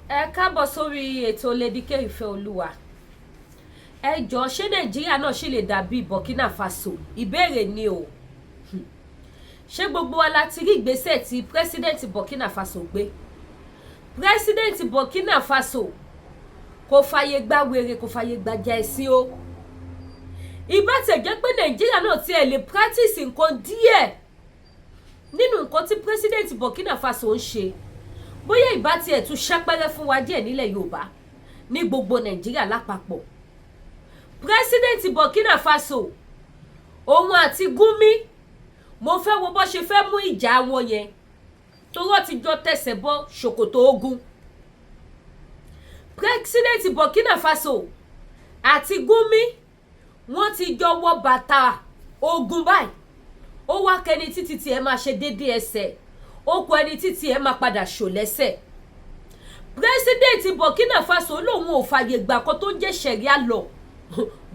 Ẹ káàbọ̀ sórí ètò Lady K Ìfẹ́ Olúwa. Ẹ jọ̀ọ́, ṣé Nàìjíríà náà ṣì lè dàbí Burkina Faso? Ìbéèrè ni o. Ṣé gbogbo wa la ti rí ìgbésẹ̀ tí president Burkina Faso gbé? President Burkina Faso kò fàyè gba wèrè, kò fàyè gba jà ẹ̀sìn o. Ìbá tẹ̀ jẹ́ pé Nàìjíríà náà tiẹ̀ lè practice nǹkan díẹ̀ nínú nǹkan tí president Burkina Faso ń ṣe, bóyá ìbá tiẹ̀ tún ṣẹ́pẹ́rẹ́ fún wa díẹ̀ nílẹ̀ Yorùbá, ní gbogbo Nàìjíríà lápapọ̀. President Burkina Faso, òun àti Gumi, mo fẹ́ wo bó ṣe fẹ́ mú ìjà wọn yẹn, torí ó ti jọ tẹsẹ̀ bọ́ ṣòkòtò ogun. President Burkina Faso àti Gumi, wọ́n ti jọ wọ bàtà ogun báyìí. Ó wá kẹni títí tí ẹ máa ṣe déédéé ẹsẹ̀, ó kọ ẹni títí ẹ máa padà ṣò lẹ́sẹ̀. President Burkina Faso lòun ò fààyè gbà kan tó ń jẹ́ sharia law.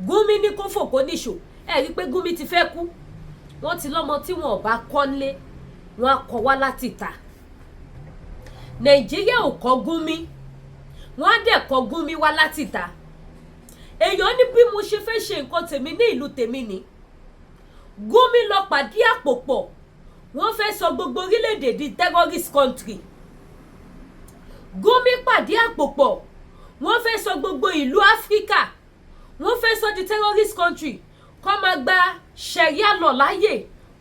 Gumi ní kó fò kó níṣò. Ẹ rí i pé Gumi ti fẹ́ kú. Wọ́n ti lọ́mọ tí wọn ò bá kọ́lé, wọn á kọ́ wá láti ta. Nàìjíríà ò kọ́ Gumi, wọ́n á dẹ̀ kọ́ Gumi wá láti ta. Èèyàn ní bí mo ṣe fẹ́ ṣe nǹkan tèmi ní ìlú tèmi ni. Gumi lọ pàdé àpò pọ̀, wọ́n fẹ́ sọ gbogbo orílẹ̀-èdè di terrorist country. Gumi pàdé àpò pọ̀, wọ́n fẹ́ sọ gbogbo ìlú Áfíríkà, wọ́n fẹ́ sọ di terrorist country, kó máa gba sharia law láàyè,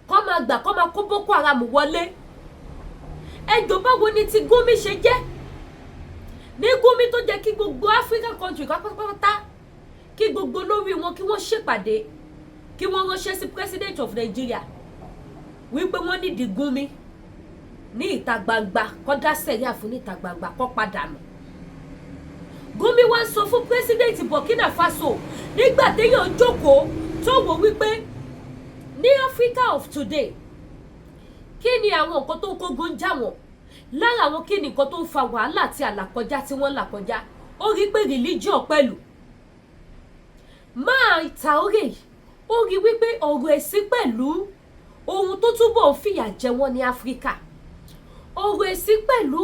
kó máa gbà kó máa kó Boko Haram wọlé. Ẹjọ́, báwo ni ti Gumi ṣe jẹ́ ní Gumi tó jẹ́ kí gbogbo African country pátápátá, kí gbogbo lórí wọn, kí wọ́n ṣèpàdé, kí wọ́n ránṣẹ́ sí president of Nigeria wípé wọ́n nídìí Gumi ní ìta gbangba, kó dá sẹ̀ríà fún ní ìta gbangba, kó padà nù? Gumi wá ń sọ fún president Burkina Faso nígbà téèyàn jókòó tó wò wípé ní Africa of today, kí ni àwọn nǹkan tó ń kógun já wọn lára àwọn? Kí ni nǹkan tó ń fa wàhálà àti àlàkọjá tí wọ́n là kọjá? Ó rí pé religion pẹ̀lú máa Traoré, ó rí wípé ọ̀rọ̀ ẹ̀sìn pẹ̀lú ohun tó túbọ̀ ń fìyà jẹ wọ́n ní Áfíríkà, ọ̀rọ̀ ẹ̀sìn pẹ̀lú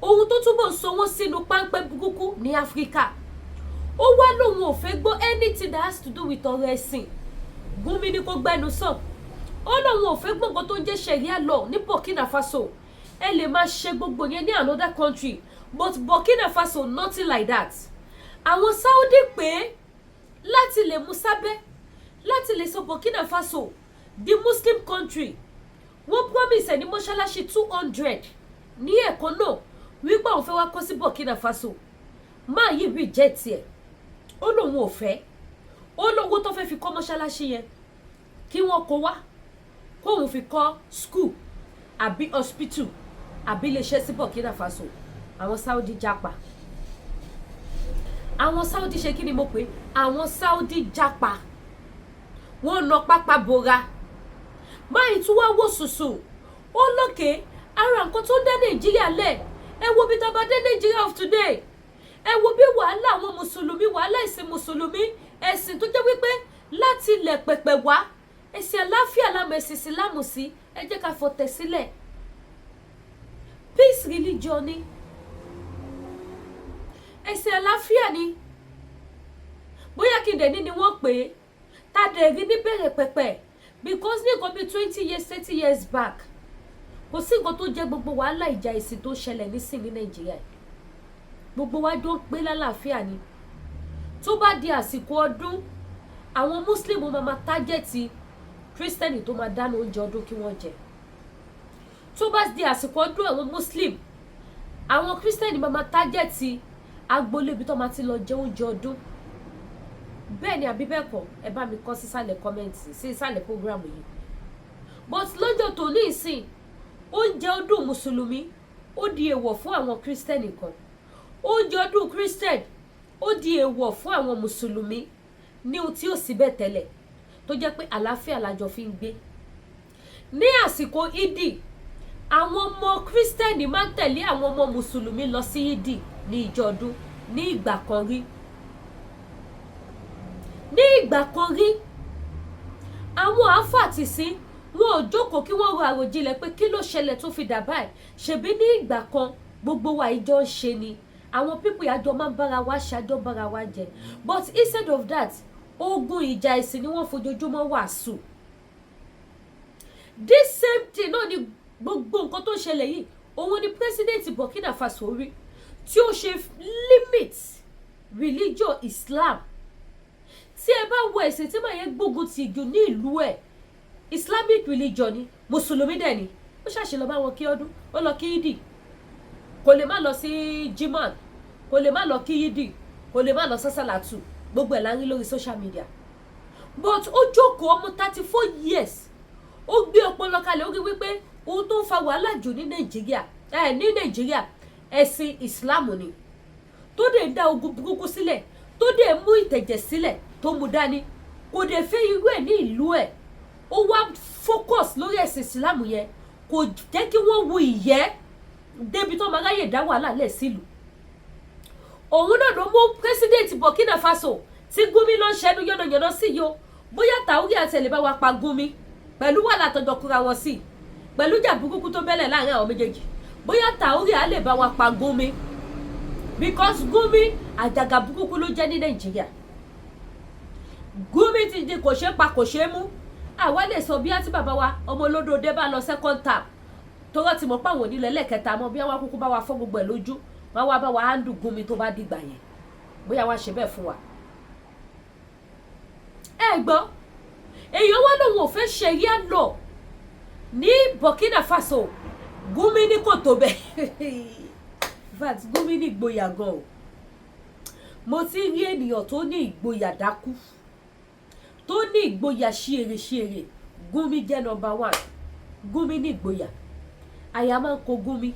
ohun tó túbọ̀ ń sọ wọ́n sínú páńpẹ́ burúkú ní Áfíríkà. Ó wá lóun ò fẹ́ gbọ́ anything that has to do with ọ̀rọ̀ ẹ̀sìn. Gumi ní kó gbẹ́nu sàn. Ó lóun ò fẹ́ gbọ́ nǹkan tó ń jẹ́ sharia law ní Burkina Faso. Ẹ lè máa ṣe gbogbo yẹn ní another country, but Burkina Faso, nothing like that. Àwọn Saudi pé láti lè mú sábẹ́, láti lè sọ Burkina Faso di Muslim country, wọ́n promise ẹ̀ ní mọ́ṣáláṣí 200 ní ẹ̀kọ́ náà wípé àwọn fẹ́ wá kọ́ sí Burkina Faso. Máa yí reject ẹ̀. Ó lóun ò fẹ́. Ó lówó tó fẹ́ fi kọ́ mọ́ṣáláṣí yẹn, kí wọ́n kó wá, kóun fi kọ́ school àbí hospital àbí iléeṣẹ́ sí Burkina Faso. Àwọn Saudi jápa. Àwọn Saudi ṣe kí ni mo pè? Àwọn Saudi jápa, wọ́n nà pápá bora. Báyìí tún wá wò sùsù, ó lókè ara nǹkan tó ń dá Nàìjíríà lẹ̀. Ẹ wo bí tá bá dé Nàìjíríà of today. Ẹ wo bí wàhálà àwọn mùsùlùmí, wàhálà ìsìn mùsùlùmí, ẹ̀sìn tó jẹ́ wípé láti ilẹ̀ pẹ̀pẹ̀ wá, ẹ̀sìn àláfíà lámọ̀ ẹ̀sìn ìsìlámù sí. Ẹ jẹ́ ká fọ̀tẹ̀ sílẹ̀. Peace religion ni, ẹ̀sìn àláfíà ni. Bóyá kí n dẹ̀ ní ni wọ́n pè é, tá a dẹ̀ rí níbẹ̀rẹ̀ pẹ̀pẹ̀, because ní nǹkan bíi 20 years, 30 years back, kò sí nǹkan tó jẹ́ gbogbo wàhálà ìjà ìsìn tó ṣẹlẹ̀ nísìn ní Nàìjíríà. Gbogbo wa jọ ń pé lálàáfíà ni. Tó bá di àsìkò ọdún, àwọn Muslim máa ma target Christian tó máa dáná oúnjẹ ọdún kí wọ́n jẹ. Tó bá di àsìkò ọdún àwọn Muslim, àwọn Christian máa ma target agboolé ibi tó máa ti lọ jẹ oúnjẹ ọdún. Bẹ́ẹ̀ ni àbí bẹ́ẹ̀ kọ́? Ẹ bá mi kọ sísàlẹ̀ comment, sí ìsàlẹ̀ program yìí. But lọ́jọ́ tó ní ìsìn, oúnjẹ ọdún mùsùlùmí, ó di èèwọ̀ fún àwọn Christian kan. Oúnjẹ ọdún Christian, ó di èèwọ̀ fún àwọn mùsùlùmí, ní ohun tí ó sì bẹ́ẹ̀ tẹ́lẹ̀, tó jẹ́ pé àlàáfíà lájọ fi ń gbé. Ní àsìkò ìdì, àwọn ọmọ Christian máa ń tẹ̀lé àwọn ọmọ mùsùlùmí lọ sí ìdì ní ìjọ ọdún ní ìgbà kan rí. Ní ìgbà kan rí, àwọn àáfàá ti sìn wọn ò jókòó kí wọ́n ro àròjinlẹ̀ pé kí ló ṣẹlẹ̀ tó fi dà báyìí. Ṣebí ní ìgbà kan, gbogbo wa ìjọ ń ṣe ni. Àwọn people yìí, àjọ máa ń bára wa ṣe, àjọ bára wa jẹ, but instead of that, ogun ìjà ẹ̀sìn ni wọ́n fojoojúmọ́ wàásù. This same thing náà ni gbogbo nǹkan tó ń ṣẹlẹ̀ yìí, òun ni president Burkina Faso rí tí ó ṣe limit religion Islam. Tí ẹ bá wo ẹ̀sìn tí màá yẹn gbógun ti jù ní ìlú ẹ̀, Islamic religion ni. Mùsùlùmí dẹ̀ ni. Ó ṣàṣì lọ bá wọn kí ọdún, ó lọ kí yídì, kò lè má lọ sí jimá, kò lè má lọ kí yídì, kò lè má lọ sásàlátù. Gbogbo ẹ̀ la ń rí lórí social media. But ó jókòó, ọmọ 34 years, ó gbé ọpọlọ kalẹ̀, ó rí wípé ohun tó ń fa wàhálà jù ní Nàìjíríà ẹ ní Nàìjíríà, ẹ̀sìn Islam ni, tó dẹ̀ dá ogun burúkú sílẹ̀, tó dẹ̀ mú ìtẹ̀jẹ̀ sílẹ̀, tó mú dání. Kò dẹ̀ fẹ́ irú ẹ̀ ní ìlú ẹ̀. Ó wá focus lórí ẹ̀sìn Islam yẹn, kò jẹ́ kí wọ́n wu ìyẹ́ débi tó máa ráyè dá wàhálà lẹ̀ sílùú. Òun náà ló mú president Burkina Faso tí Gumi ló ń ṣẹnu yánnayànna sí yìí o. Bóyá Traoré àti ẹ̀ lè bá wa pa Gumi pẹ̀lú wàhálà tọjọ́ kúra wọn sí, pẹ̀lú ìjà burúkú tó bẹ́lẹ̀ láàrin àwọn méjèèjì, bóyá Traoré á lè bá wa pa Gumi, because Gumi, àjàgà burúkú ló jẹ́ ní Nàìjíríà. Gumi ti di kò ṣeé pa, kò ṣeé mú. Àwa lè sọ bí á tí bàbá wa ọmọ olódòdó bá lọ second term, tọrọ ti mọ̀ pé àwọn onílẹ̀ lẹ́ẹ̀kẹta mọ́, bí wọ́n kúkú bá wa fọ́ gbogbo ẹ̀ lójú, wọ́n wá bá wa handle Gumi tó bá dìgbà yẹn, bóyá wá ṣe bẹ́ẹ̀ fún wa. Ẹ gbọ́, èèyàn wá lòun ò fẹ́ Sharia law ní Burkina Faso, Gumi ní kò tó bẹ́ẹ̀. In fact, Gumi ní ìgboyà gan o. Mo ti rí ènìyàn tó ní ìgboyà dákú, tó ní ìgboyà ṣíere ṣíere, Gumi jẹ́ number one. Gumi ní ìgboyà, àyà máa ń kó Gumi.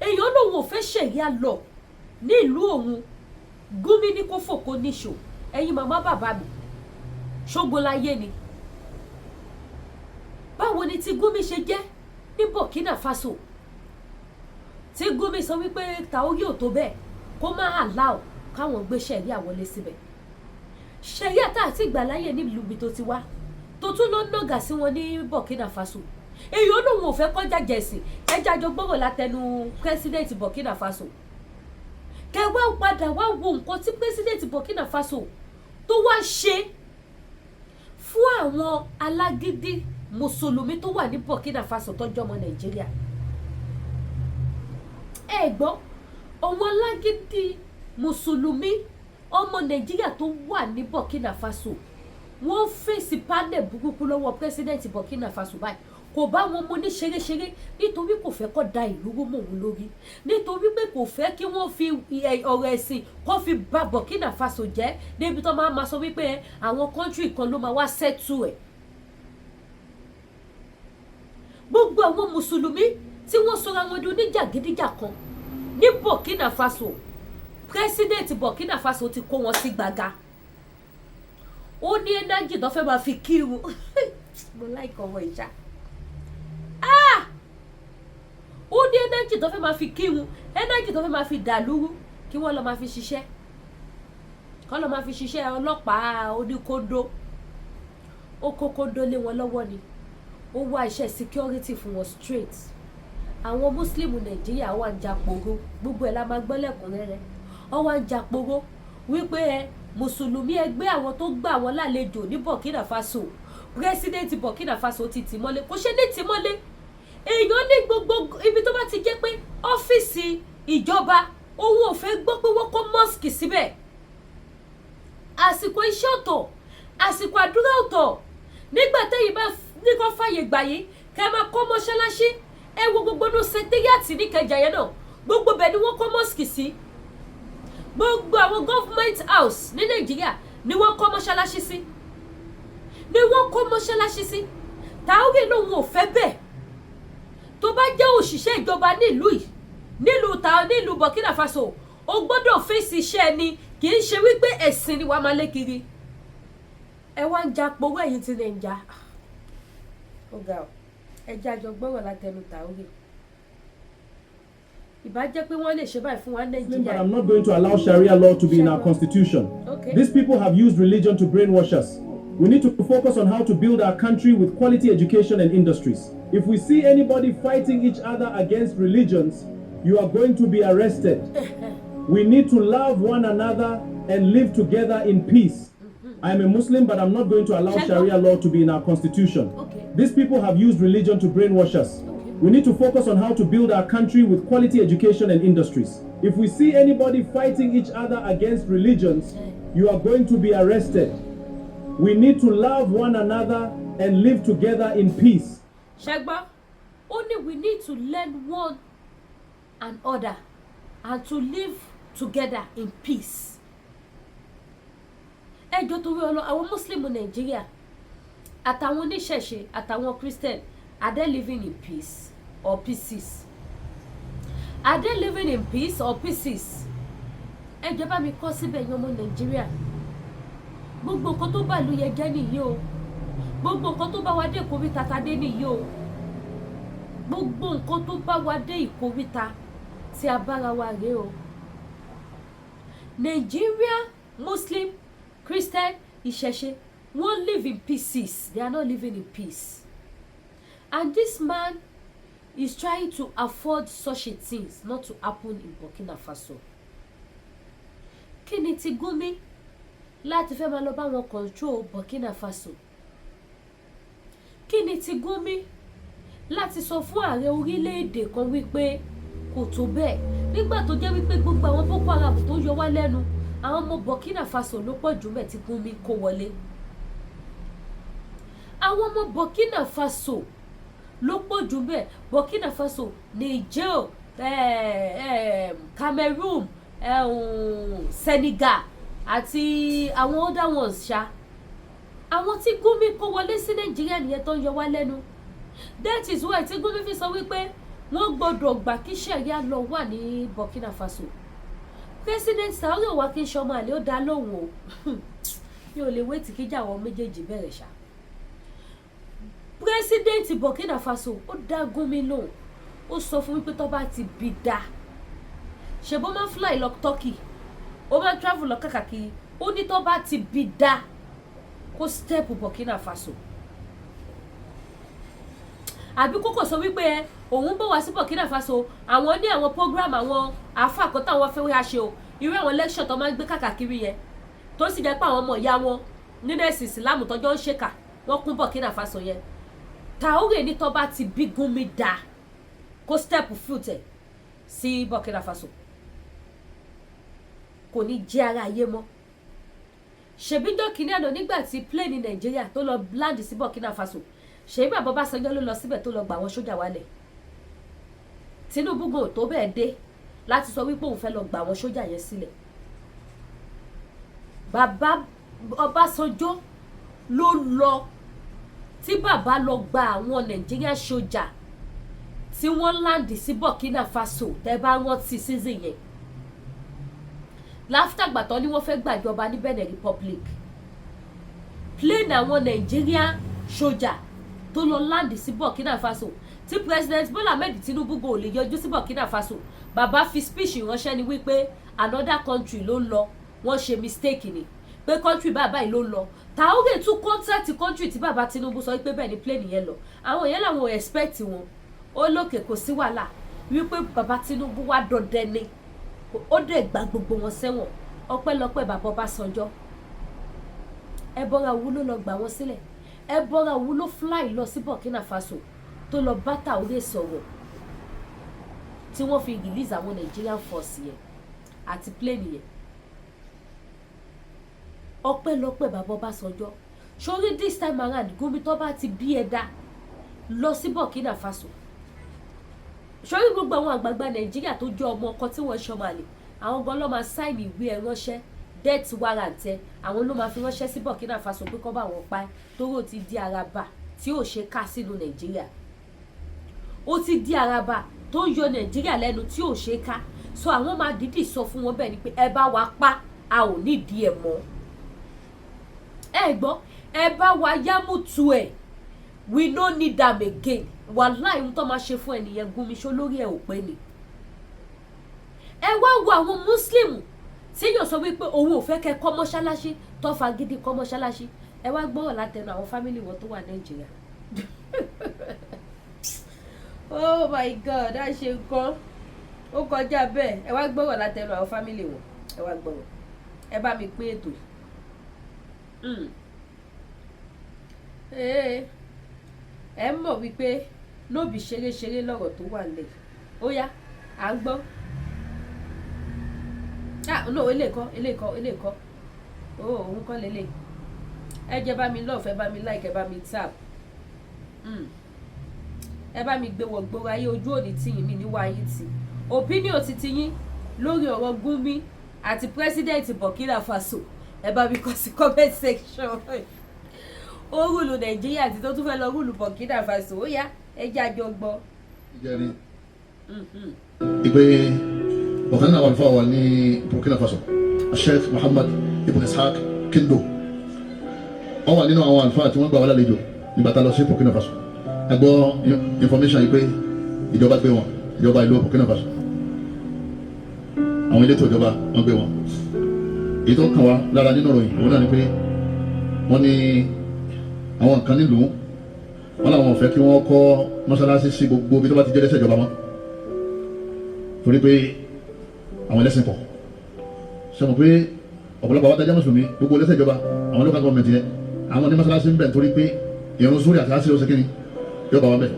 Èèyàn lòun ò fẹ́ Sharia law ní ìlú òun, Gumi ní kó fòkó níṣò. Ẹ̀yin màmá bàbá mi, ṣógun láyé ni? Báwo ni tí Gumi ṣe jẹ́ ní Burkina Faso, tí Gumi sọ wípé Traoré ò tó bẹ́ẹ̀, kó má allow káwọn gbé Sharia wọlé síbẹ̀? Sharia tá àti ìgbàláyè nílùú ibi tó ti wá, tó tún lọ nàgà sí wọn ní Burkina Faso. Èyí ó lóun ò fẹ́ kọjá jẹ̀sìn. Ẹjẹ́ àjọ gbọ́rọ̀ látẹnu president Burkina Faso. Kẹ wá padà wá wo nǹkan tí president Burkina Faso tó wá ṣe fún àwọn alágídí mùsùlùmí tó wà ní Burkina Faso tó jọmọ Nàìjíríà. Ẹ gbọ́, àwọn alágídí mùsùlùmí ọmọ Nàìjíríà tó wà ní Burkina Faso, wọ́n fèsì panel burúkú lọ́wọ́ president Burkina Faso báyìí. Kò bá wọn mú ní ṣeréṣeré, nítorí kò fẹ́ kó da ìlú rú mọ́ òun lórí, nítorí pé kò fẹ́ kí wọ́n fi ọ̀rọ̀ ẹ̀sìn kó fi bà Burkina Faso jẹ́ débi tó máa ma sọ wípé àwọn country kan ló máa wá settle ẹ̀. Gbogbo àwọn mùsùlùmí tí wọ́n sọra wọn di oníjàgídíjàkan ní Burkina Faso, president Burkina Faso ti kó wọn sí gbàgà. Ó ní energy tó fẹ́ máa fi kírun. Mo like ọmọ ìṣá. Ah, ó ní energy tó fẹ́ máa fi kírun, energy tó fẹ́ máa fi dàlúrú, kí wọ́n lọ máa fi ṣiṣẹ́, kọ́ lọ máa fi ṣiṣẹ́ ọlọ́pàá oníkóńdó. Ó kó kóńdó lé wọn lọ́wọ́ ni, ó wá iṣẹ́ security fún wọn straight. Àwọn Muslim Nàìjíríà wà ń japoro, gbogbo ẹ̀ la máa gbọ́ lẹ́kùnrẹ́rẹ́. Wọ́n wá ń japoro wípé ẹ mùsùlùmí ẹgbẹ́ àwọn tó gbà wọ́n lálejò ní Burkina Faso, president Burkina Faso ti tì mọ́lé. Kò ṣe ní tì mọ́lé. Èèyàn ní gbogbo ibi tó bá ti jẹ́ pé ọ́fíìsì ìjọba, òun ò fẹ́ gbọ́ pé wọ́n kọ́ mosque síbẹ̀. Àsìkò iṣẹ́ ọ̀tọ̀, àsìkò àdúrà ọ̀tọ̀. Nígbà tẹ́yìn bá ní kó fàyè gbà yín kẹ́ máa kọ́ mọ́ṣáláṣí, ẹ wo gbogbo ní secretariat níkẹjà yẹn náà, gbogbo bẹ̀ ni wọ́n kọ́ mosque sí. Gbogbo àwọn government house ní Nàìjíríà ni wọ́n kọ́ mọ́ṣáláṣí sí, ni wọ́n kọ́ mọ́ṣáláṣí sí. Traoré lòun ò fẹ́ bẹ́ẹ̀. Tó bá jẹ́ òṣìṣẹ́ ìjọba nílùú yìí, nílùú ta, nílùú Burkina Faso, o gbọ́dọ̀ fèsì iṣẹ́ ẹni, kì í ṣe wípé ẹ̀sìn ni wàá máa lé kiri. Ẹ wá ń ja powó ẹ̀yìn tí Nàìjà. Ó ga ọ. Ẹ jẹ́ àjọ gbọ́rọ̀ látẹnu Traoré. Ìbá jẹ́ pé wọ́n lè ṣe báyìí fún wa Nàìjíríà. But I'm not going to allow Sharia law to be in our constitution. These people have used religion to brainwash us. We need to focus on how to build our country with quality education and industries. If we see anybody fighting each other against religions, you are going to be arrested. We need to love one another and live together in peace. I am a Muslim, but I'm not going to allow Sharia law to be in our constitution. These people have used religion to brainwash us. We need to focus on how to build our country with quality education and industries. If we see anybody fighting each other against religions, you are going to be arrested. We need to love one another and live together in peace. Ṣé gbọ́? Ó ní we need to learn one and other and to live together in peace. Ẹ jọ̀ọ́, torí ọlọ, àwọn Muslim Nàìjíríà àtàwọn oníṣẹ̀ṣe àtàwọn Christian, are they living in peace or pieces? Are they living in peace or pieces? Ẹ jọ̀ọ́, bá mi kọ síbẹ̀ yẹn. Ọmọ Nàìjíríà, gbogbo nǹkan tó bá ìlú yẹn jẹ́ nìyí o. Gbogbo nǹkan tó bá wa dé ìkóríta ta dé nìyí o. Gbogbo nǹkan tó bá wa dé ìkóríta tí a bára wa rèé o. Nigeria, Muslim, Christian, ìṣẹ̀ṣe, wọ́n live in pieces. They are not living in peace, and this man is trying to afford such a things not to happen in Burkina Faso. Kí ni ti Gumi láti fẹ́ máa lọ bá wọn control Burkina Faso? Kí ni ti Gumi láti sọ fún ààrẹ orílẹ̀-èdè kan wípé kò tó bẹ́ẹ̀, nígbà tó jẹ́ wípé gbogbo àwọn Boko Haram tó yọ wá lẹ́nu, àwọn ọmọ Burkina Faso ló pọ̀ jù mẹ́ tí Gumi kó wọlé? Àwọn ọmọ Burkina Faso ló pọ̀ jù bẹ́ẹ̀. Burkina Faso, Niger, Cameroon, Senegal àti àwọn other ones ṣá. Àwọn tí Gumi kó wọlé sí Nàìjíríà nìyẹn tó ń yọ wá lẹ́nu. That is why tí Gumi fi sọ wípé wọ́n gbọ́dọ̀ gbà kí Sharia law wà ní Burkina Faso. President Traoré wa kí n ṣọmọ àlè, ó dá lóhùn o. Mi ò lè wait kíjà àwọn méjèèjì bẹ̀rẹ̀ ṣá. President Burkina Faso, ó dá Gumi lóhùn. Ó sọ fún wípé tó bá ti bí dá ṣe, bó máa ń fly lọ Turkey, ó máa ń travel lọ káàkiri, ó ní tó bá ti bí dá kó step Burkina Faso, àbí kókò sọ wípé ẹ òun bọ̀ wá sí Burkina Faso, àwọn ní àwọn program, àwọn àáfàá kan táwọn fẹ́ wá ṣe o, irú àwọn lecture tó máa ń gbé káàkiri yẹn, tó sì jẹ́ pé àwọn ọmọ ìyá wọn nínú ẹ̀sìn Ìsìlámù tọ́jọ́ ń ṣèkà, wọ́n kún Burkina Faso yẹn. Traoré ní tó bá ti bí Gumi dá kó step foot ẹ̀ sí Burkina Faso, kò ní jẹ́ ara ayé mọ́. Ṣèbí jọ́ kínní àná, nígbà tí plane Nàìjíríà tó lọ land sí Burkina Faso, ṣèbí bàbá Ọbásanjọ́ ló lọ síbẹ̀ tó lọ gbà àwọn sójà wálẹ̀? Tinubu gan ò tó bẹ́ẹ̀ dé láti sọ wípé òun fẹ́ lọ gbà àwọn sójà yẹn sílẹ̀. Bàbá Ọbásanjọ́ ló lọ, tí bàbá lọ gba àwọn Nàìjíríà sójà tí wọ́n land sí Burkina Faso. Tẹ́ bá rántí season yẹn, after ìgbà tán ni wọ́n fẹ́ gbàjọba ní Benin Republic, plane àwọn Nàìjíríà sójà tó lọ land sí Burkina Faso, tí President Bola Ahmed Tinubu go lè yọjú sí Burkina Faso, bàbá fi speech ránṣẹ́ ni wípé another country ló ń lọ, wọ́n ṣe mistake ni, pé country bàbá yìí ló ń lọ. Traoré tún contact country tí bàbá Tinubu sọ wípé bẹ́ẹ̀ ni plane yẹn lọ. Àwọn yẹn làwọn ò expect wọn. Ó lókè, kò sí wàhálà, wípé bàbá Tinubu wá dọdẹ ni, ó dẹ̀ gba gbogbo wọn sẹ́wọ̀n. Ọpẹ́lọpẹ́ bàbá Ọbásanjọ́. Ẹbọra òwú ló lọ gbà wọ́n sílẹ̀. Ẹbọra òwú ló fly lọ sí Burkina Faso tó lọ bá Traoré sọ̀rọ̀ tí wọ́n fi release àwọn Nigerian force yẹn àti plane yẹn. Ọpẹ́lọpẹ́ bàbá Ọbásanjọ́. Sórí this time around, Gumi, tó bá ti bí ẹ dá lọ sí Burkina Faso, sórí gbogbo àwọn àgbààgbà Nàìjíríà tó jẹ́ ọmọ ọkọ tí wọ́n ṣọmọ àlè, àwọn gan ló máa sign ìwé ẹ ránṣẹ́, death warrant ẹ, àwọn ló máa fi ránṣẹ́ sí Burkina Faso pé kọ́ bá wọn pa ẹ́, torí ó ti di araba tí ò ṣe ká sínú Nàìjíríà. Ó ti di araba tó ń yọ Nàìjíríà lẹ́nu tí ò ṣe ká. So àwọn máa dídì sọ fún wọn bẹ́ẹ̀ ni pé ẹ bá wa pa, a ò nídìí ẹ̀ mọ́. Ẹ gbọ́, ẹ bá wa yámùtú ẹ̀, we no need am again. Wàláì, ohun tó máa ṣe fún ẹnìyẹn. Gumi, ṣó lórí ẹ ò pé ni? Ẹ wá wo àwọn Muslim tí yóò sọ wípé òun ò fẹ́ kẹ́ kọ́ mọ́ṣáláṣí, tó fagídí kọ́ mọ́ṣáláṣí. Ẹ wá gbọ́rọ̀ látẹnu àwọn family wọn tó wà Nàìjíríà. Oh my God, á ṣe nǹkan. Ó kọjá bẹ́ẹ̀. Ẹ wá gbọ́rọ̀ látẹnu àwọn family wọn. Ẹ wá gbọ́rọ̀, ẹ bá mi pín ètò yìí. Ẹ mọ̀ wípé no be ṣeré-ṣeré lọ́rọ̀ tó wà nílẹ̀. Ó yá, à ń gbọ́. Ah no, eléyìí kọ́, eléyìí kọ́, eléyìí kọ́. Ó òun kọ́ lélẹ̀. Ẹ jẹ́ bá mi love, ẹ bá mi like, ẹ bá mi tap. Ẹ bá mi gbé wọ̀ gbòòrò ayé. Ojú òní tìyín mi níwá yín tì. Opinion ti tiyín lórí ọ̀rọ̀ Gumi àti president Burkina Faso, ẹ bá mi kọ sí comment section. Ó rule Nàìjíríà àti tó tún fẹ́ lọ rule Burkina Faso. Ó yá, ẹ jẹ́ àjọ gbọ́. Ìjẹrin ìpè ọ̀kan nínú àwọn àlùfáà wa ní Burkina Faso, Sheikh Muhammad Ibn Ishaq Kindo, wọ́n wà nínú àwọn àlùfáà tí wọ́n gbà wá lálejò nígbà tá a lọ sí Burkina Faso. A gbọ́ information yìí pé ìjọba gbé wọn, ìjọba ìlú Burkina Faso, àwọn elétò ìjọba, wọ́n gbé wọn. Èyí tó kàn wá lára nínú ìròyìn òun náà ni pé wọ́n ní àwọn kan nílùú wọn làwọn ò fẹ́ kí wọ́n kọ́ mọ́sálásí sí gbogbo ibi tó bá ti jẹ́ lẹ́sẹ̀ ìjọba mọ́, torí pé àwọn ẹlẹ́sìn pọ̀. Sọmọ pé ọ̀pọ̀lọpọ̀ àwọn adájọ́ mùsùlùmí, gbogbo ẹlẹ́sẹ̀ ìjọba, àwọn local government yẹn, àwọn ní mọ́sálásí ń bẹ̀, torí pé ìrun zúrì àti àṣírí ó ṣe kíni yóò bá wọn bẹ̀.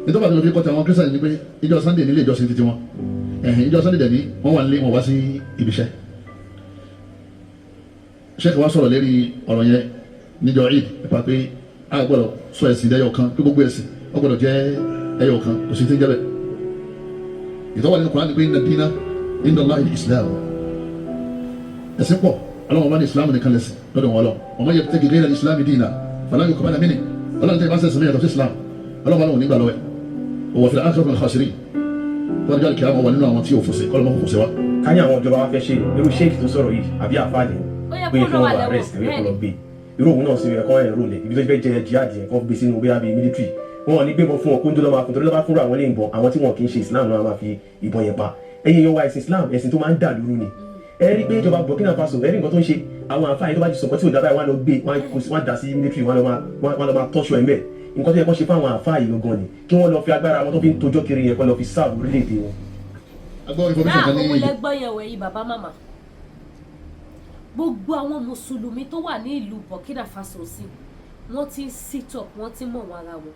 Nítorí àti òfin kọ́ta àwọn kírísítàní ni pé ìjọ Sunday nílé ìjọsìn títí wọn, ẹ̀hìn ìjọ Sunday dẹ̀ ní wọ́n wà nílé, wọn wá sí ibiṣẹ́. Sheikh wa sọ̀rọ̀ lérí ọ̀rọ̀ yẹn níjọ Eid nípa pé a gbọ́dọ̀ sọ ẹ̀sìn ẹyọ kan, pé gbogbo ẹ̀sìn ó gbọ́dọ̀ jẹ́ ẹyọ kan. Kò sí ti ń jẹ́ bẹ́ẹ̀. Ìtọ́wà nínú Kùránì pé inna dina inda Allahi al-Islam. Ẹ̀sìn pọ̀, ọlọ́wọ́n bá ní Islam nìkan lẹ̀sìn lọ́dọ̀ wọn lọ. Wa man yabtaghi ghayra al-Islami dina falan yuqbala minhu. Ọlọ́run tẹ́ bá sẹ̀sìn mi yàtọ̀ sí Islam, ọlọ́run bá lóun nígbà lọ́wọ́ ẹ̀. Wa huwa fil akhirati minal khasirin. Tọ́jú jáde kí á wà nínú àwọn tí ò fòsè kọ́ lọ́mọ fòsè wa. Ká ní àwọn ìjọba wa fẹ́ ṣe irú sheik tó sọ̀rọ̀ yìí àbí àfáàní, Ó yẹ pé kó kí lọ wọ́n wà lọ lẹ́wọ̀n. arrest, ó yẹ kó lọ Bẹ́ẹ̀ni. gbé irú òun náà sí ẹ̀kọ́ ẹ̀rọ lẹ̀ ibi tó fẹ́ jẹ jihad yẹn, kó gbé sínú bóyá bíi military. Wọn ò ní gbébọn fún wọn, kó ń dúró máa fún, torí lọ́ba fúnra àwọn lè ń bọ̀, àwọn tí wọn kì í ṣe Islam náà máa fi ìbọn yẹn pa. Ẹ̀yin èèyàn wa, ẹ̀sìn Islam, ẹ̀sìn tó máa ń dà lúrú ni. Ẹ rí pé ìjọba Burkina Faso, ẹ rí nǹkan tó ń ṣe àwọn àfáà yìí, tó bá ti sọ nǹkan tí ò dábàá, wọn á lọ gbé wọn á kó sí, wọn á dà sí military, wọn á lọ máa tọ́ṣọ ẹ̀ mẹ́. Nǹkan tó yẹ kó ṣe fún àwọn àfáà yìí gangan ni kí wọ́n lọ fi agbára wọn tó fi ń tojọ́ kiri yẹn, kó lọ fi sáàbù orílẹ̀-èdè wọn. A gbọ́ information Náà kan ní òun lẹ́gbọ́n yẹn wẹ̀ yìí. Bàbá, màmá, gbogbo àwọn mùsùlùmí tó wà ní ìlú Burkina Faso sí, wọ́n ti ń sit up, wọ́n ti ń mọ̀ wọn ara wọn.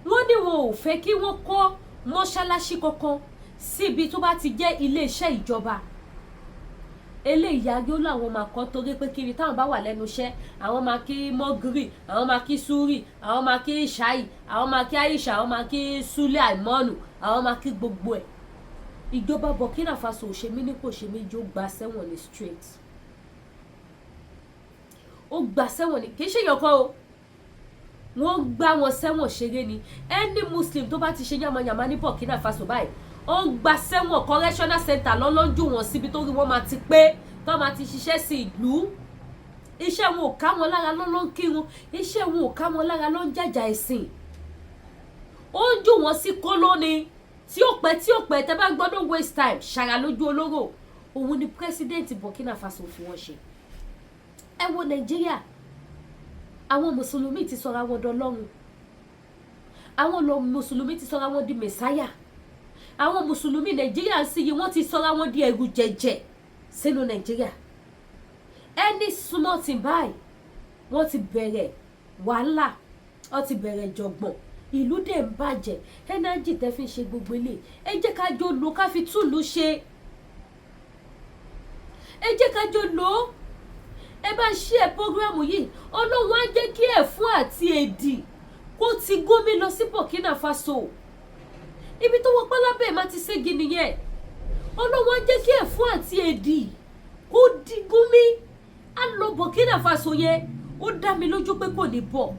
Wọ́n ní wọn ò fẹ́ kí wọ́n kọ́ mọ́ṣáláṣí kankan síbi tó bá ti jẹ́ iléeṣẹ́ ìjọba. Eléyìí ayé làwọn máa kọ́, torí pé kiri táwọn bá wà lẹ́nu iṣẹ́, àwọn máa kí mọ́gírì, àwọn máa kí súrì, àwọn máa kí ṣáì, àwọn máa kí àyíṣà, àwọn máa kí súlẹ̀ àìmọ́nù, àwọn máa kí gbogbo ẹ̀. Ìjọba Burkina Faso ò ṣe mí ní kò ṣe méjì, ó gba sẹ́wọ̀n ní straight. Ó gba sẹ́wọ̀n ní, kì í ṣe èèyàn kan o, wọ́n gbá wọn sẹ́wọ̀n ṣeré ni. Any Muslim tó bá ti ṣe yàmàyàmà ní Burkina Faso báyìí, ó ń gba sẹ́wọ̀n, correctional center lọ́lọ́jú wọn síbi tó rí wọ́n máa ti pé tó máa ti ṣiṣẹ́ sí ìlú. Iṣẹ́ wọn ò ká wọn lára lọ́lọ́ ń kírun, iṣẹ́ wọn ò ká wọn lára ló ń jàjà ẹ̀sìn. Ó ń jù wọ́n sí kóló ni. Tí ó pẹ́, tí ó pẹ́, tẹ́ bá gbọ́dọ̀ waste time ṣàrà lójú olóró. Òun ni president Burkina Faso fi wọ́n ṣe. Ẹ wo Nàìjíríà, àwọn mùsùlùmí ti sọra wọn dọlọ́run, àwọn lọ mùsùlùmí ti sọra wọn di mẹsáyà. Àwọn mùsùlùmí Nàìjíríà sì yìí, wọ́n ti sọra wọn di ẹrù jẹjẹ sínú Nàìjíríà. Any small thing báyìí, wọ́n ti bẹ̀rẹ̀ wàhálà, wọ́n ti bẹ̀rẹ̀ jọ̀gbọ̀n, ìlú dẹ̀ ń bàjẹ́. Energy tẹ́ fi ń ṣe gbogbo ilé, ẹ jẹ́ ká jọ lò, ká fi túlù ṣe. Ẹ jẹ́ ká jọ lò ó. Ẹ bá ṣí ẹ program yìí. Ọlọ́run á jẹ́ kí ẹ̀fún àti èdì kó ti gómi lọ sí Burkina Faso. Ibi tó wọ pálábẹ́ má ti ségi nìyẹn. Ọlọ́run á jẹ́ kí ẹ̀fún àti èdì kó di gómi á lọ Burkina Faso yẹn. Ó dá mi lójú pé kò ní bọ̀.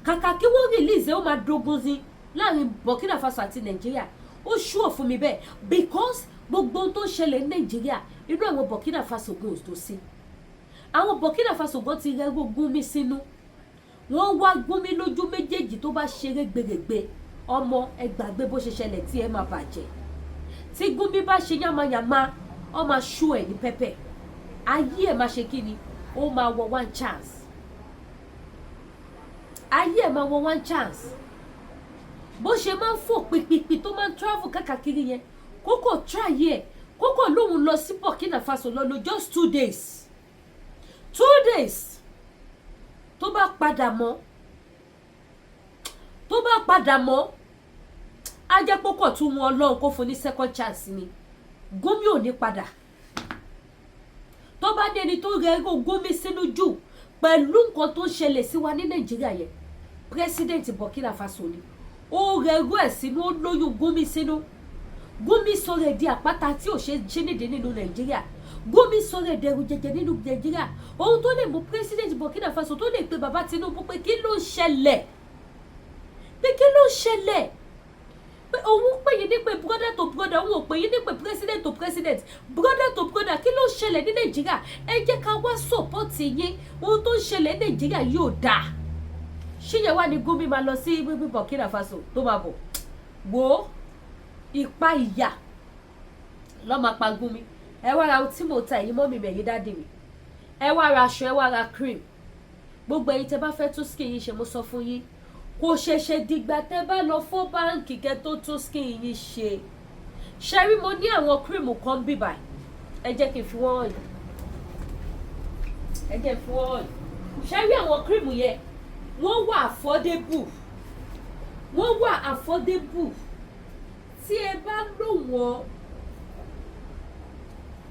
Kàkà kí wọ́n release ẹ̀, ó máa dogun sí láàrin Burkina Faso àti Nàìjíríà. Ó ṣúọ̀ fún mi bẹ́ẹ̀, because gbogbo ohun tó ń ṣẹlẹ̀ ní Nàìjíríà, inú àwọn Burkina Faso gan ò tó sí. Àwọn Burkina Faso gan ti rẹ́rú Gúnmi sínú. Wọ́n wá Gúnmi lójú méjèèjì tó bá ṣeré gbèrègbè ọmọ. Ẹ gbàgbé bó ṣe ṣẹlẹ̀ tí ẹ máa bàjẹ́. Tí Gúnmi bá ṣe yánmayànmá, ọ máa ṣú ẹ ní pẹ́pẹ́. Ayé ẹ̀ máa ṣe kí ni, ó máa wọ one chance. Ayé ẹ̀ máa wọ one chance. Bó ṣe máa ń fò pìpìpì tó máa ń travel káàkiri yẹn, kókò try ẹ̀, kókò lóun lọ sí Burkina Faso lọ lò just 2 days, 2 days, tó bá padà mọ́, tó bá padà mọ́, á jẹ́ kókò tún wọn Ọlọ́run kó fún ní second chance ni. Gumi ò ní padà. Tó bá ní ẹni tó rẹ ẹrú Gumi sínú jù pẹ̀lú nǹkan tó ń ṣẹlẹ̀ sí wa ní Nàìjíríà yẹn, president Burkina Faso ni. Ó rẹ ẹrú ẹ̀ sínú, ó lóyún Gumi sínú. Gumi sọ̀rọ̀ ẹ̀ di àpáta tí ò ṣe ṣe nídìí nínú Nàìjíríà. Gumi sọ̀rọ̀ ẹ̀ dẹrù jẹjẹ nínú Nàìjíríà. Ohun tó lè mú president Burkina Faso tó lè pe bàbá Tinubu pé kí ló ń ṣẹlẹ̀, pé kí ló ń ṣẹlẹ̀, pé òun pè yín ní pé brother to brother, òun ò pè yín ní pé president to president, brother to brother, kí ló ń ṣẹlẹ̀ ní Nàìjíríà? Ẹ jẹ́ ká wá support yín. Ohun tó ń ṣẹlẹ̀ ní Nàìjíríà yóò dáa. Ṣíyẹn wá ní Gumi máa lọ sí Burkina Faso tó máa bọ̀ wò ó, ìpa ìyà lọ́ máa pa Gumi. Ẹ wá ra ohun tí mò ń ta, ẹ̀yin mummy mi, ẹ̀yin daddy mi. Ẹ wá ra aṣọ, ẹ wá ra cream. Gbogbo ẹ̀yin tẹ́ bá fẹ́ tún skin yín ṣe, mo sọ fún yín, kò ṣẹ̀ṣẹ̀ dìgbà tẹ́ bá lọ fún báǹkì kẹ́ tó tún skin yín ṣe. Ṣe rí, mo ní àwọn cream kan bíbà, ẹ jẹ́ kí n fi wọ́n hàn yín, ẹ jẹ́ n fi wọ́n hàn yín. Ṣe rí àwọn cream yẹn, wọ́n wà affordable, wọ́n wà affordable. Tí ẹ bá lò wọ́n,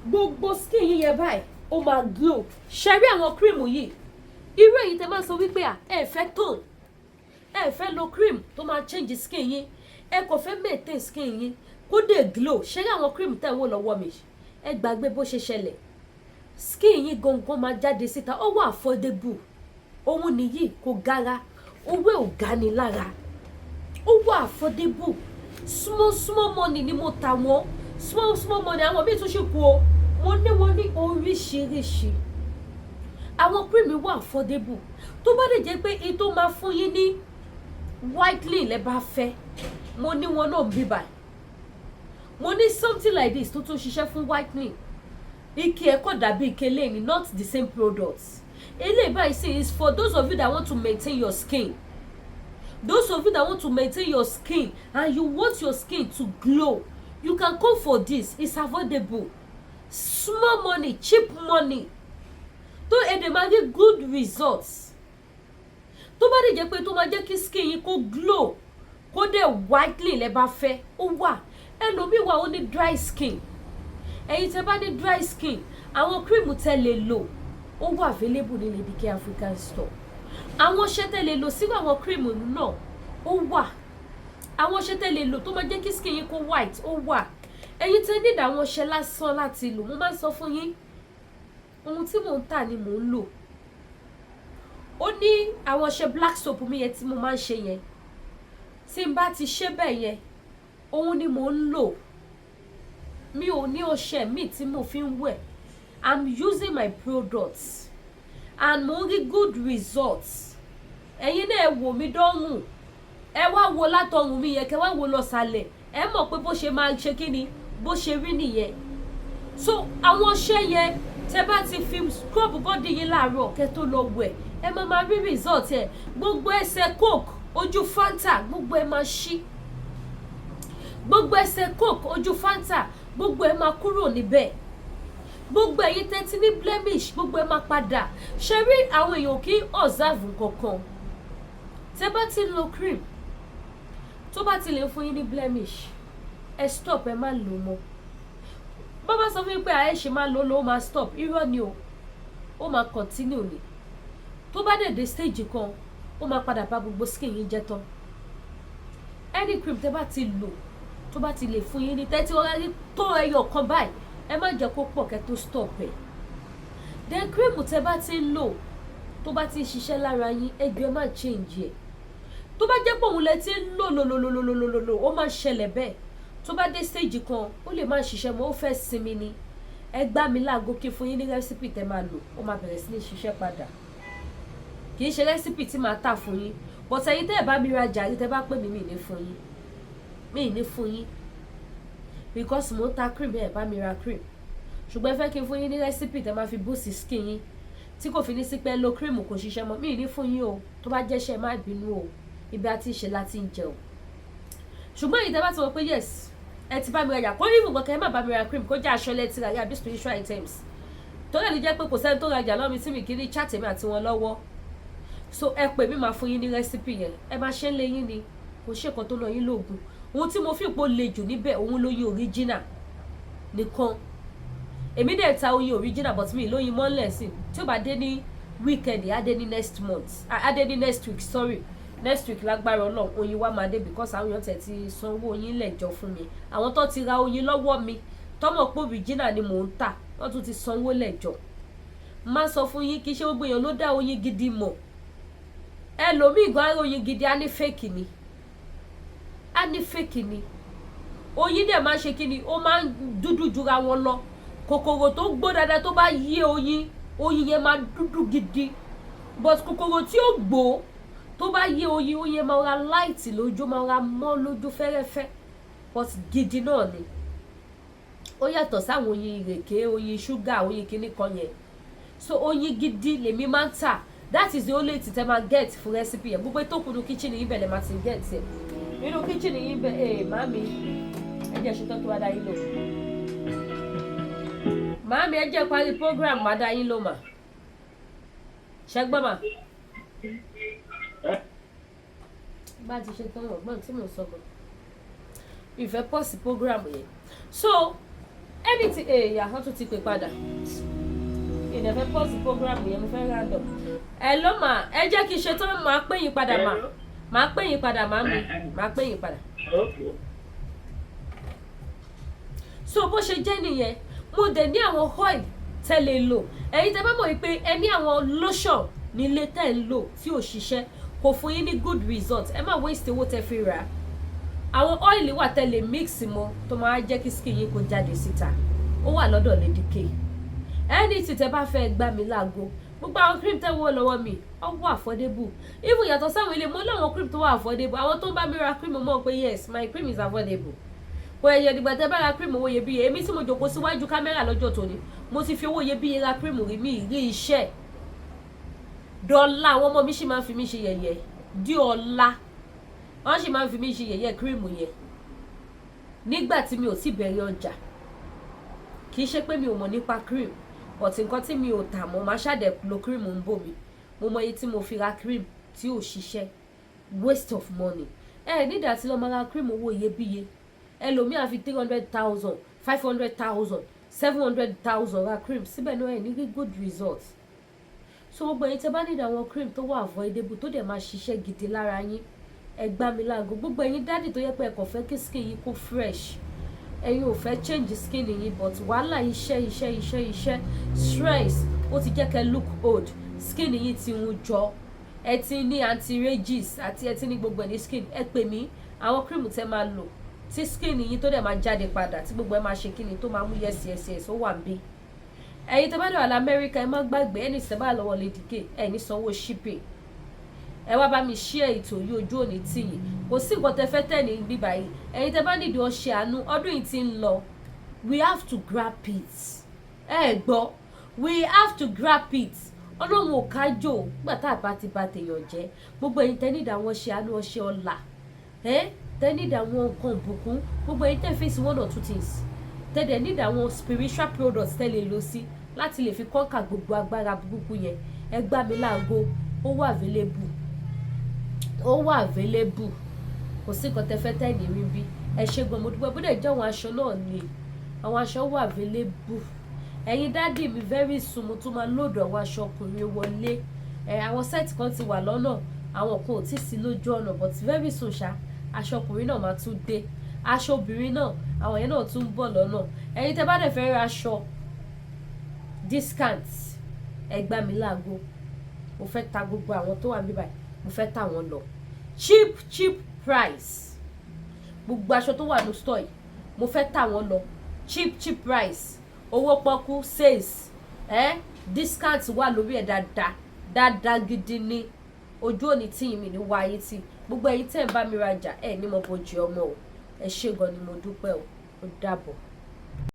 gbogbo skin yín yẹn báyìí, ó máa glow. Ṣe rí àwọn cream yìí, irú èyí tẹ máa sọ wípé à ẹ fẹ́ tone, ẹ fẹ́ lo cream tó máa change skin yín, ẹ kò fẹ́ maintain skin yín kó dé glow. Ṣe rí àwọn cream tẹ̀ ń wò lọ́wọ́ mi, ẹ gbàgbé bó ṣe ṣẹlẹ̀, skin yín gangan máa jáde síta. Ó wà affordable. Òun nìyí, kò gara, owó ò ga ni lára, ó wà affordable. Small small money ni mo tà wọ́n, small small money. Àwọn míì tún ṣì kú o, mo ní wọn ní oríṣiríṣi. Àwọn cream wà affordable. Tó bá lè jẹ́ pé èyí tó máa fún yín ní whitening lẹ bá fẹ́, mo ní wọn náà bíbà. Mo ní something like this tó tún ṣiṣẹ́ fún whitening. Ike ẹ̀ kọ́ dàbí ike lẹ́yìn, not the same product. Eléyìí báyìí sí is for those of you that want to maintain your skin, those of you that want to maintain your skin and you want your skin to glow, you can come for this. It's affordable, small money, cheap money, tó ẹ dẹ̀ máa rí good results. Tó bá lè jẹ́ pé tó máa jẹ́ kí skin yín kó glow, kó dẹ̀ whitening lẹ bá fẹ́, ó wà. Ẹlòmíì wà, ó ní dry skin. Ẹ̀yin tẹ́ bá ní dry skin, àwọn cream tẹ́ lè lò, ó wà available ní Lady K African Store. Àwọn ọṣẹ tẹ́ lè lò sínú àwọn cream náà, ó wà. Àwọn ọṣẹ tẹ́ lè lò tó máa jẹ́ kí skin yín kó white, ó wà. Ẹ̀yin tẹ́ need àwọn ọṣẹ lásán láti lò, mo máa ń sọ fún yín, ohun tí mò ń tà ni mò ń lò. Ó ní àwọn ọṣẹ black soap mi yẹn tí mo máa ń ṣe yẹn, tí n bá ti ṣe bẹ́ẹ̀ yẹn, òun ni mò ń lò. Mi ò ní ọṣẹ míì tí mo fi ń wẹ̀. I'm using my products and mo ń rí good results. Ẹ̀yin náà, ẹ wò mí dọ́rùn, ẹ wá wo látọrùn mi yẹn, kẹ wá wo lọ sàlẹ̀, ẹ mọ̀ pé bó ṣe máa ṣe kí ni, bó ṣe rí nìyẹn. So àwọn ọṣẹ yẹn, tẹ bá ti fi scrub body yín láàárọ̀ kẹ́ tó lọ wẹ̀, ẹ máa máa rí result ẹ. Gbogbo ẹsẹ̀ coke ojú Fanta, gbogbo ẹ máa ṣí. Gbogbo ẹsẹ̀ coke ojú Fanta, gbogbo ẹ máa kúrò níbẹ̀. Gbogbo ẹ̀yin tẹ́tí ní blemish, gbogbo ẹ máa padà. Ṣe rí, àwọn èèyàn kì í observe nǹkankan. Tẹ́ bá ti ń lo cream, tó bá ti lè fún yín ní blemish, ẹ stop, ẹ má lò mọ́. Bó bá sọ fún yín pé àyè ṣe máa lò ló máa stop, irọ́ ni o, ó máa continue ni. Tó bá dẹ̀ dé stage kan, ó máa padà bá gbogbo skin yín jẹ́ tán. Any cream tẹ́ bá ti lò, tó bá ti lè fún yín ní tẹ́tí ọ̀rá rí tó ẹyọ kan báyìí, ẹ má jẹ́ kó pọ̀ kẹ́ tó stop ẹ̀. Then cream tẹ́ bá ti ń lò, tó bá ti ń ṣiṣẹ́ lára yín, ẹ jọ̀ọ́, ẹ má change ẹ̀. Tó bá jẹ́ pé òun lẹ ti ń lò lò lò lò lò lò lò lò, ó máa ṣẹlẹ̀ bẹ́ẹ̀. Tó bá dé stage kan, ó lè má ṣiṣẹ́ mọ́, ó fẹ́ sinmi ni. Ẹ gbá mi láago kí fún yín ní recipe tẹ́ máa lò, ó máa bẹ̀rẹ̀ sí ní ṣiṣẹ́ padà. Kì í ṣe recipe tí màá tà fún yín, but ẹ̀yin tẹ́ ẹ̀ bá mi rajà rí, tẹ́ bá pè mí, mi ní fún yín, mi ní fún yín, because mo ń ta cream, ẹ̀ bá mi ra cream. Ṣùgbọ́n ẹ fẹ́ kí n fún yín ní recipe tẹ́ máa fi boost skin yín, tí kò fi ní sí pé lo cream kò ṣiṣẹ́ mọ́, mi ní fún yín o. Tó bá jẹ́ṣẹ́, má bínú o, ibi àti ìṣe láti ń jẹun. Ṣùgbọ́n èyí tẹ́ bá ti mọ̀ pé yes, ẹ ti bá mi rajà, kó ní ìfúnkan kẹ́ ẹ má bá mi ra cream, kó jẹ́ aṣọ lẹ́tí ra àbí spiritual items, torí ẹ̀ ló jẹ́ pé kò sẹ́ni tó rajà lọ́mi tí mi kì í ní chat mi àti wọn lọ́wọ́. So ẹ pè mí, máa fún yín ní recipe yẹn, ẹ máa ṣe ń lé yín ni. Kò ṣe nǹkan tó lọ yín lóògùn. Ohun tí mo fi pò le jù níbẹ̀, òun lóyin original nìkan. Èmi dẹ̀ ta oyin original, but mi lóyin mọ́lẹ̀ sí. Tí ó bá dé ní weekend, á dé ní next month, á dé ní next week, sorry, next week. Lágbára Ọlọ́run, oyin wa máa dé, because àwọn èèyàn tẹ̀ ti sanwó oyin lẹ́jọ́ fún mi. Àwọn tó ti ra oyin lọ́wọ́ mi, tọ́mọ̀ pé original ni mò ń tà, wọ́n tún ti sanwó lẹ́jọ́. Má sọ fún yín, kì í ṣe gbogbo èèyàn ló dá oyin gidi mọ̀. Ẹlòmíì gan ara oyin gidi, á ní fake ni, á ní fake ni. Oyin dẹ̀ máa ń ṣe kí ni, ó máa ń dúdú jura wọn lọ. Kòkòrò tó gbó dáadáa, tó bá yé oyin, oyin yẹn máa dúdú gidi, but kòkòrò tí ó gbó, tó bá yé oyin, oyin yẹn máa ra light lójú, máa ra mọ́ lójú fẹ́rẹ́fẹ́, but gidi náà ni. Ó yàtọ̀ sáwọn oyin ìrèké, oyin ṣúgà, oyin kíní kan yẹn. So oyin gidi lèmi máa ń tà. That is the only thing tẹ́ máa get fún recipe yẹn. Gbogbo tó kunu kitchen yín bẹ̀ lẹ́ máa ti get ẹ̀ nínú kitchen yín bẹ̀. Ẹ̀ màmí, ẹ jẹ́ ṣe tán tó wá dá yín lò. Màmí, ẹ jẹ́ parí program, má dá yín lò mà. Ṣẹ́gbọ́n mà bá ti ṣe tán, ọgbọ́n tí mò ń sọ gan ìfẹ́ pọ̀ sí program yẹn. So anything, èèyàn wọ́n tún ti pè padà. Ìdẹ̀fẹ́ pọ̀ sí program yẹn, mo fẹ́ round up. Ẹ ló mà, ẹ jẹ́ kí n ṣe tán, màá pè yín padà mà, màá pè yín padà màmí, màá pè yín padà. So bó ṣe jẹ́ nìyẹn. Mo dẹ̀ ní àwọn oil tẹ́ lè lò. Ẹ̀yin tẹ́ bá mọ̀ wípé ẹ ní àwọn lotion nílé tẹ́ ń lò tí ò ṣiṣẹ́, kò fún yín ní good result, ẹ má waste owó tẹ́ fi rà á. Àwọn oil wà tẹ́ lè mix mọ́ tó máa jẹ́ kí skin yín kó jáde síta. Ó wà lọ́dọ̀ Lady K. Ẹni tí tẹ́ bá fẹ́ gbá mi láago, gbogbo àwọn cream tẹ́ wọ́ lọ́wọ́ mi, ó wà affordable. Even yàtọ̀ sáwọn ilé, mo láwọn cream tó wà affordable. Àwọn tó ń bá mi ra cream mọ̀ pé yes, my cream is affordable. Kò ẹ̀yẹ̀ dìgbà tẹ́ bá ra cream owó iyebíye. Èmi tí mo jòkó síwájú kámẹ́rà lọ́jọ́ tòní, mo ti fi owó iyebíye ra cream rí, mi rí iṣẹ́ dọ́là. Àwọn ọmọ mi sì máa ń fi mí ṣe yẹ̀yẹ́ dí ọ̀la, wọ́n sì máa ń fi mí ṣe yẹ̀yẹ́ cream yẹn nígbà tí mi ò tí bẹ̀rẹ̀ ọjà. Kì í ṣe pé mi ò mọ̀ nípa cream, but nǹkan tí mi ò tà mọ́, máa ṣàdẹ̀ lo cream ń bò mí. Mo mọ iye tí mo fi ra cream tí ò ṣiṣẹ́, waste of money. Ẹ nígbà tí lọ́ọ́ máa ra cream owó iyebíye, ẹlòmíì á fi 300,000, 500,000, 700,000 ra cream, síbẹ̀ náà ẹ̀ ní rí good result. So gbogbo ẹ̀yin tẹ́ bá need àwọn cream tó wà affordable, tó dẹ̀ máa ṣiṣẹ́ gidi lára yín, ẹ gbá mi láago. Gbogbo ẹ̀yin daddy tó yẹ pé ẹ kàn fẹ́ kí skin yín kó fresh, ẹ̀yin ò fẹ́ change skin yín, but wàhálà iṣẹ́, iṣẹ́, iṣẹ́, iṣẹ́, stress, ó ti jẹ́ kẹ́ look old, skin yín ti ń jọ, ẹ ti ní anti-ages àti ẹ ti ní gbogbo ẹ̀ ní skin, ẹ pè mí. Àwọn cream tẹ́ máa lò tí skin yín tó dẹ̀ máa jáde padà, tí gbogbo ẹ máa ṣe kí ni, tó máa mú yes, yes, yes, ó wà ń bí. Ẹ̀yin tẹ́ bá dẹ̀ wà lamẹ́ríkà, ẹ má gbàgbé, ẹni tẹ́ bá lọ́wọ́ Lady K, ẹ ní sanwó shipping. Ẹ wá bá mi share ètò yìí, ojú òní tì yín. Kò sí nǹkan tẹ́ fẹ́ tẹ̀ ní bíbá yìí. Ẹ̀yin tẹ́ bá nídìí ọṣẹ àánú, ọdún yìí ti ń lọ, we have to grab it. Ẹ gbọ́, we have to grab it. Ọlọ́run ò kájò gbà tá a bá ti ba tèèyàn jẹ́. Gbogbo ẹ̀yin tẹ́ nídìí àwọn ọṣẹ àánú, ọṣẹ ọlà, ẹ tẹ́ nídìí àwọn nǹkan ìbùkún, gbogbo ẹ̀yin tẹ́ face one or two things, tẹ́ dẹ̀ nídìí àwọn spiritual products tẹ́ lè lò sí láti lè fi conquer gbogbo agbára burúkú yẹn, ẹ gbá mi láago. Ó wà available, ó wà available. Kò sí nǹkan tẹ́ fẹ́ tẹ́ ní rí bí. Ẹ ṣé gan, mo dúpẹ́. Bó dẹ̀ jẹ́ àwọn aṣọ náà ni, àwọn aṣọ wà available. Ẹ̀yin daddy mi, very soon mo tún máa load àwọn aṣọ ọkùnrin wọlé. Ẹ àwọn set kan ti wà lọ́nà, àwọn kan ò tí sí lójú ọ̀nà, but very soon ṣá, aṣọ ọkùnrin náà máa tún dé. Aṣọ obìnrin náà, àwọn yẹn náà tún ń bọ̀ lọ́nà. Ẹ̀yin tẹ́ bá dẹ̀ fẹ́ ra aṣọ discount, ẹ gbá mi láago. Mo fẹ́ ta gbogbo àwọn tó wà níbí báyìí, mo fẹ́ tà wọ́n lọ cheap cheap price. Gbogbo aṣọ tó wà ní store yìí, mo fẹ́ tà wọ́n lọ cheap cheap price, owó pọ́kú, sales discount wà lórí ẹ̀ dáadáa dáadáa gidi ní. Ojú òní tí mi ní wáyé tí gbogbo ẹ̀yin tẹ́ ń bá mi rajà, ẹ̀ ní mo bójú ọmọ o. Ẹ ṣé gan ni, mo dúpẹ́ o. Ó dàbọ̀.